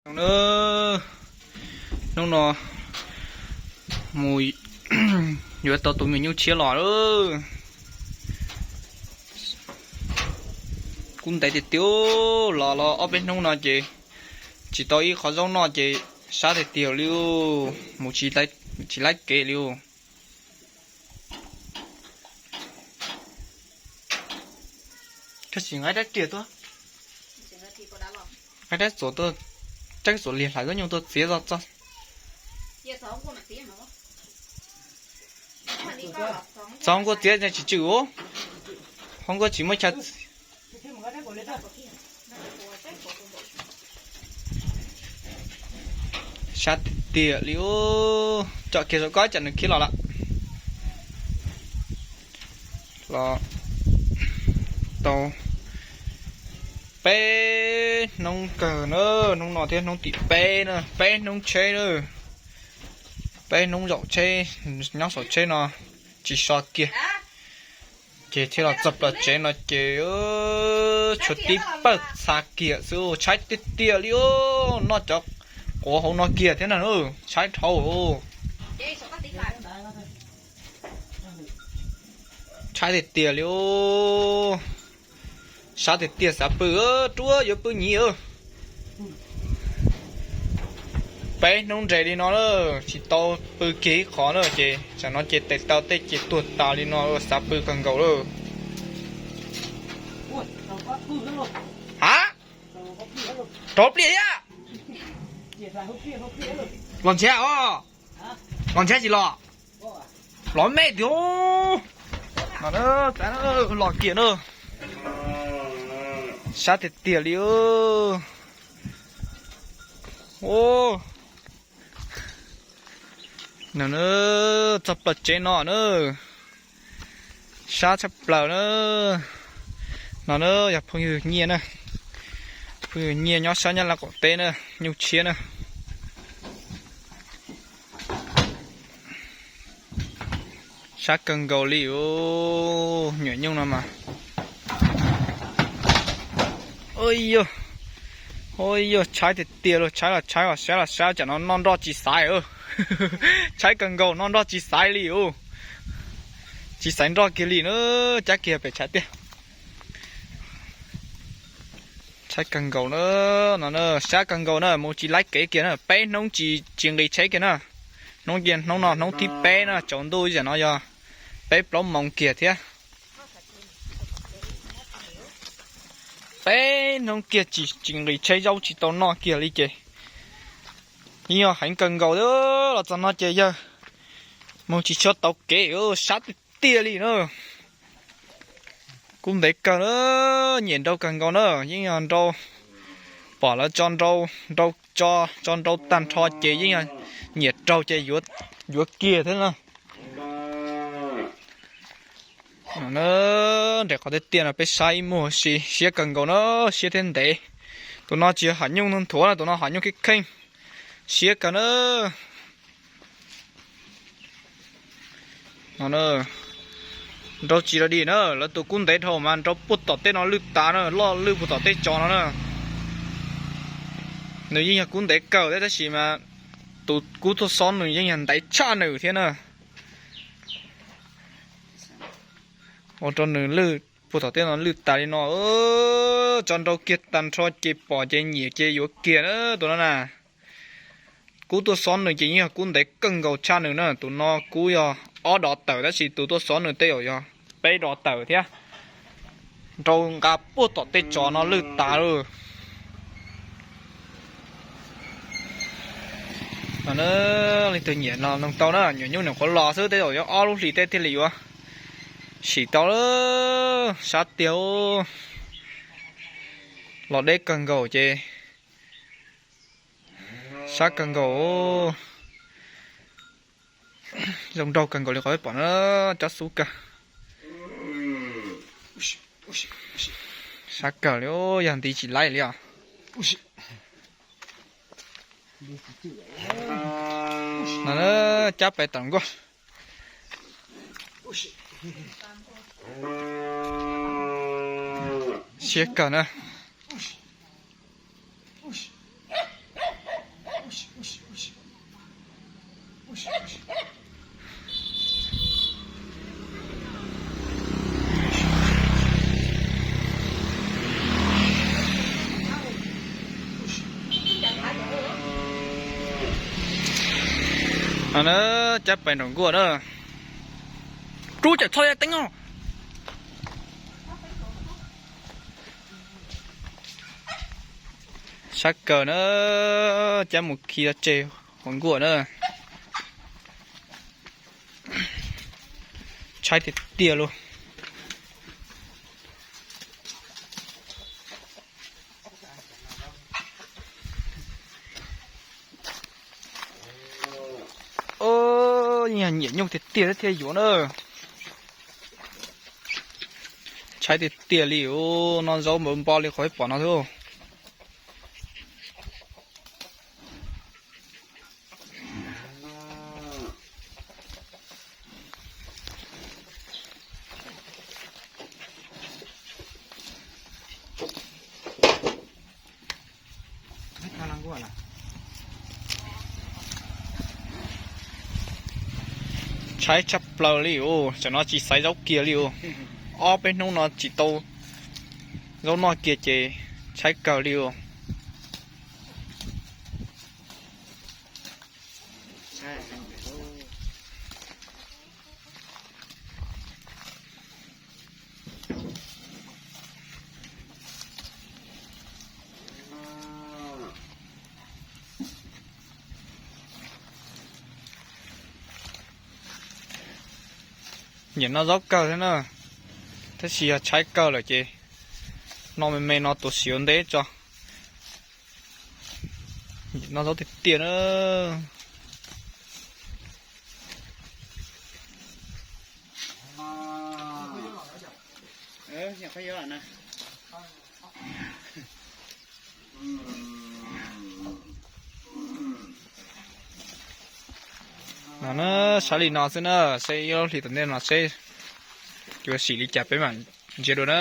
Hnub no mus yuav tau tus me nyuam nyuj tshiab los lawm. Kub ntev tiag tiag, los los ob peb hnub no ces tsis tau ib qho zaub noj ces sab tiag tiag li, mus tsis laib kev li. Tab sis nqa rab riam tuaj, nqa rab txuas tuaj, rab txuas liag hlais zaub nyuj tuaj txiav txog. Txog nkuaj txiav tsis tsw, hov nkuaj tsis muaj chaw. Sab tiag tiag li ub, tsom kiag saum ko tsam nws khiav los lawm. Los tau peb hnub kawg na, hnub no thiab hnub tim peb na, peb hnub tsheb na, peb hnub zaum tsheb, nyob saum tsheb no tsis so kiag. Ces thiaj los txog plaws tsev no ces tshuav tib pawg txha kiag xwb, tshaib tiag tiag li ub, noj cov quav hauv no kiag thiab na, tshaib dhau. Tshaib tiag tiag li ub, sab tiag tiag xav pw, ruab yuav pw nyiv. Peb hnub nres li no na, tsis tau pw kiag ib qho na ces tsam no ces tes taw tej ces tuag tas li no, xav pw kawg nkaus lawm. Ha, rov pliaj thiab. Los ntshe os, los ntshe tsis los, los me tiag. Los kiag na, sab tiag tiag li. Txog plaws tsev no na, sab tshaj plaws na. No na yog phooj ywg Nyiaj na, phooj ywg Nyiaj nyob sab Nyab Laj qaum teb na, nyuj tshiab na. Sab kawg nkaus li, nyuam nyuj no mas. Yog, yog tshaib tiag tiag li, tshaib los tshaib, los sab los sab, tsam no noj nroj tsis xaiv. Tshaib kawg nkaus, noj nroj tsis xaiv li os. Tsis xaiv nroj kiag li na, cab kiag pem tshav tiaj. Tshaib kawg nkaus na, no sab kawg nkaus na, mus tsis laib kev kiag na, peb hnub tsis, tsis nqis tsheb kiag na. Hnub, hnub no hnub thib peb na, tsaus ntuj ib yam no yog peb plaub moos kiag thiab. Peb hnub kiag tsis, tsis nqis tsheb, zaub tsis tau noj kiag li ces yeej yog heev kawg nkaus. Los txog no ces yawg mus tsis tshua tau kev, sab tiag tiag li na. Kub ntev kawg na, nyiam nrau kawg nkaus na, yeej yog nrau, pom lawv tso nrau, nrau tso, tso nrau tag nrho ces yeej yog nyiam raug ces yuav kiag thiab na. Nres qhov tiaj tiaj no peb saib ib muag si, siab kawg nkaus na, siab thiab ntev. Tus no tsis yog hav nyuj nthuav na, tus no hav nyuj kheej kheej, siab kawg na. No, nrau tsis loj li na, lawv tus kub ntev dhau mas nrau puag tom tej no lwj tas na, loj lwj puag tom tej tso no na. Nws yeej yog kub ntev kawg thiab tab sis mas tus kub tuaj xob nws yeej yog ntev tshaj nws thiab na. Ua rau nws lwj puag tom tej no lwj tas li no, tso nrau kiag tag nrho ces pom ces nyiam ces yuav kiag na tus no na. Kub tuaj xob nws ces yeej yog kub ntev kawg nkaus tshaj nws na, tus no kub yog ob dov tawm tab sis tus tuaj xob nws tej zaum yog peb dov tawm thiab. Nrau nqa puag tom tej tsov no lwj tas lawm. Leej twg nyiam no noog tau na, nyuam nyuj nyuam qhuav los xwb tej zaum yuav ob lub hlis tej thiaj li yuav sim tau. Sab tiag, los deb kawg nkaus ces sab kawg nkaus. Zoo nraug kawg nkaus li qhov peb pom na, cov xub kawg. Sab kawg li, yog ntiv tsis laib li os. No cab pais tom nkuaj. Siab kawg na. No na, cab pais nraum nkuaj na. Rub cam txhob ya teeb os. Sab kawg na, cab mus khi tso tseg hauv nkuaj na. Tshaib tiag tiag li. Nyiam nyuj tiag tiag thiaj yuav na. Tshaib tiag tiag li os, no zaub npawv npo li qhov peb pom no xwb. Tshaib tshaj plaws li os, tam no tsis xaiv zaub kiag li os. Ob peb hnub no tsis tau zaub noj kiag ces tshaib kawg li os. Nyiam noj zaub kawg thiab na, tab sis yog tshaib kawg lawm ces noj me me no tus siv ua ntej tso. Noj zaub tiag tiag na. No na, sab li no xwb na, seb ib lub hlis tom ntej no seb yuav sim li cas peb mam ntsia dua na.